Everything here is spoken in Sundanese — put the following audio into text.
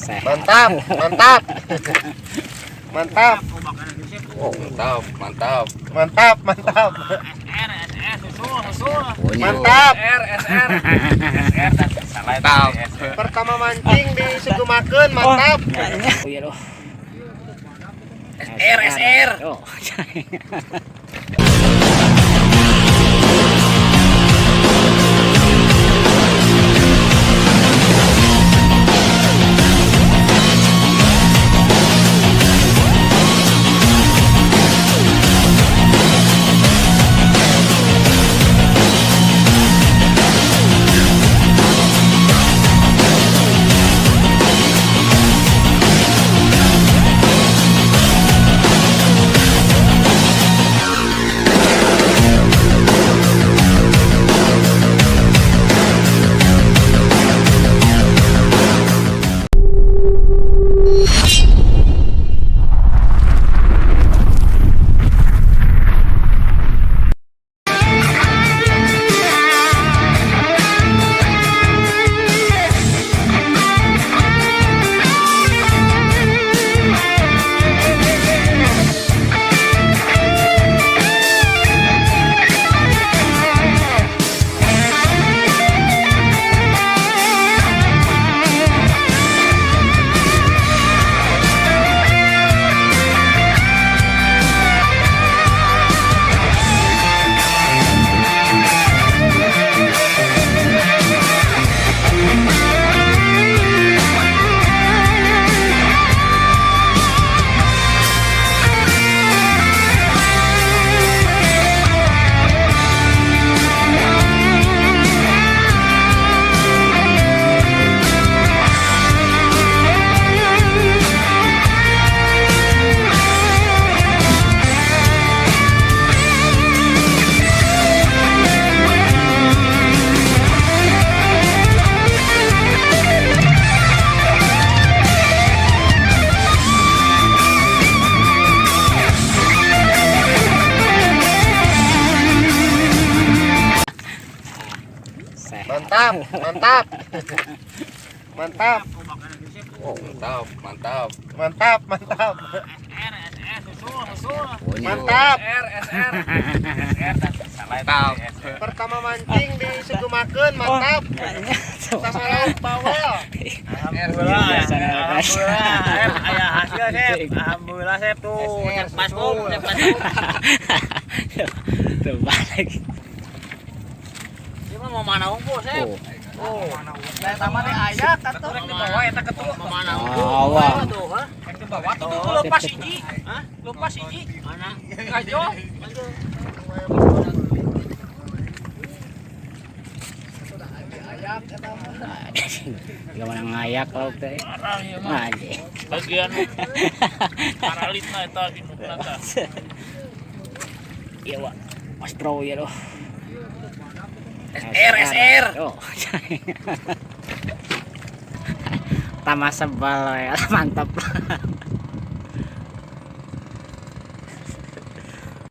Sehat. Mantap, mantap. Mantap. Oh, mantap, mantap. Mantap, mantap. SR, SR, susul, susul. Mantap. SR, SR. SR, Mantap. Pertama mancing di Sugumakeun, mantap. Oh iya loh. SR, SR. Oh. Sehat. Mantap, mantap. Mantap. Oh, mantap, mantap. Mantap, mantap. SR, SR, susul, susul. Oh, iya. Mantap. SR, SR. SR, Mantap. Pertama mancing di Sugumakeun, mantap. Sama lauk bawel. Alhamdulillah, alhamdulillah, Sep, aya hasil, Sep. Alhamdulillah, Sep tuh. Cek pasbuk, cek pasbuk. Tuh balik. Ieu mah mau mana unggul, Sep? Oh. Oh. Saya sama teh aya katuh. Rek di bawah eta ketu. Mau mana unggul? Oh, wah. Tuh, ha? Rek di bawah tuh tuh lepas hiji. Hah? Lepas hiji. Mana? Ngajo. Gimana ngayak lauk teh. Parah ieu mah. Anjing. Bagian paralitna eta indukna tah. Iya, Wak. Mas Bro ya loh. SR, SR. Oh. Tama sebal ya, mantap.